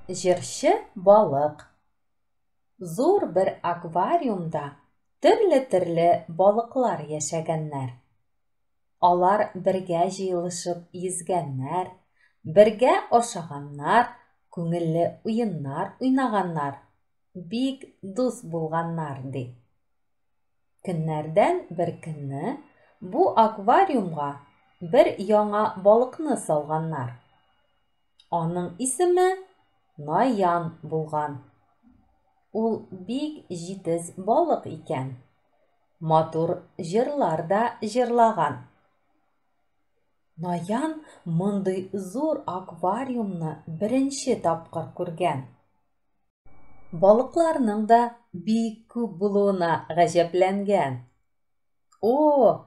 Җырчы балык. Зур бер аквариумда төрле-төрле балыклар яшәгәннәр. Алар бергә җыелышып йөзгәннәр, бергә ашаганнар, күңелле уеннар уйнаганнар, бик дус булганнар, ди. Көннәрдән бер көнне бу аквариумга бер яңа балыкны салганнар. Аның исеме Наян булган. Ул бик җитез балык икән. Матур җырлар да җырлаган. Наян мондый зур аквариумны беренче тапкыр күргән. Балыкларның да бик күп булуына гаҗәпләнгән. О,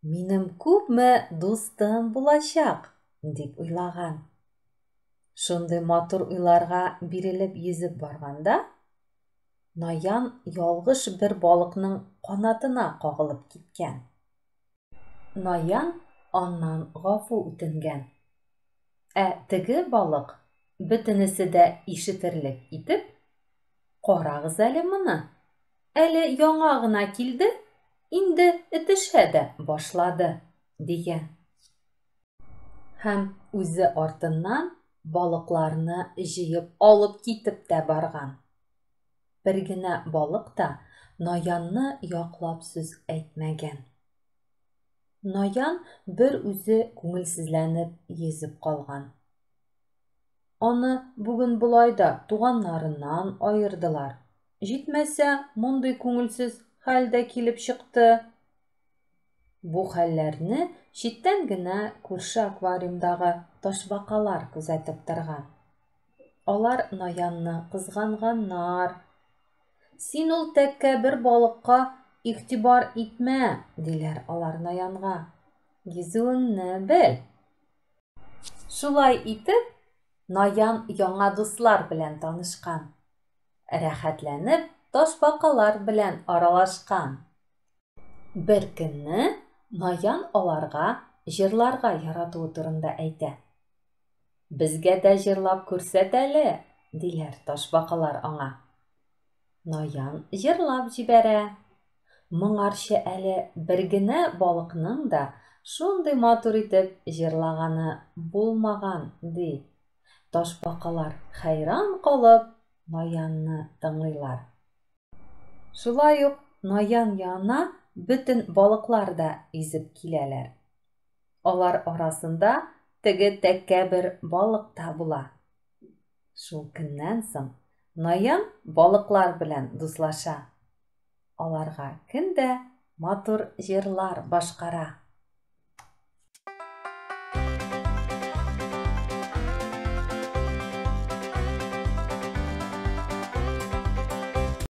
минем күпме дустым булачак, дип уйлаган. Шундый матур уйларга бирелеп йөзеп барганда, Наян ялгыш бер балыкның канатына кагылып киткән. Наян аннан гафу үтенгән. Ә теге балык, бөтенесе дә ишетерлек итеп, Карагыз әле моны, әле яңа гына килде, инде этешә дә башлады, дигән. Һәм үзе артыннан балыкларны җыеп алып китеп тә барган. Бер генә балык та Наянны яклап сүз әйтмәгән. Наян бер үзе күңелсезләнеп йөзеп калган. Аны бүген болай да туганнарыннан аердылар. Җитмәсә, мондый күңелсез хәл дә килеп чыкты. Бу хәлләрне читтән генә күрше аквариумдагы ташбакалар күзәтеп торган. Алар Наянны кызганганнар. Син ул тәкәббер балыкка игътибар итмә, диләр алар Наянга. Йөзүеңне бел. Шулай итеп, Наян яңа дуслар белән танышкан. Рәхәтләнеп ташбакалар белән аралашкан. Бер көнне Наян аларга җырларга яратуы турында әйтә. Безгә дә җырлап күрсәт әле, диләр ташбакалар аңа. Наян җырлап җибәрә. Моңарчы әле бер генә балыкның да шундый матур итеп җырлаганы булмаган, ди. Ташбакалар хәйран калып Наянны тыңлыйлар. Шулай ук Наян янына бөтен балыклар да йөзеп киләләр. Алар арасында теге тәкәббер балык та була. Шул көннән соң Наян балыклар белән дуслаша. Аларга көн дә матур җырлар башкара.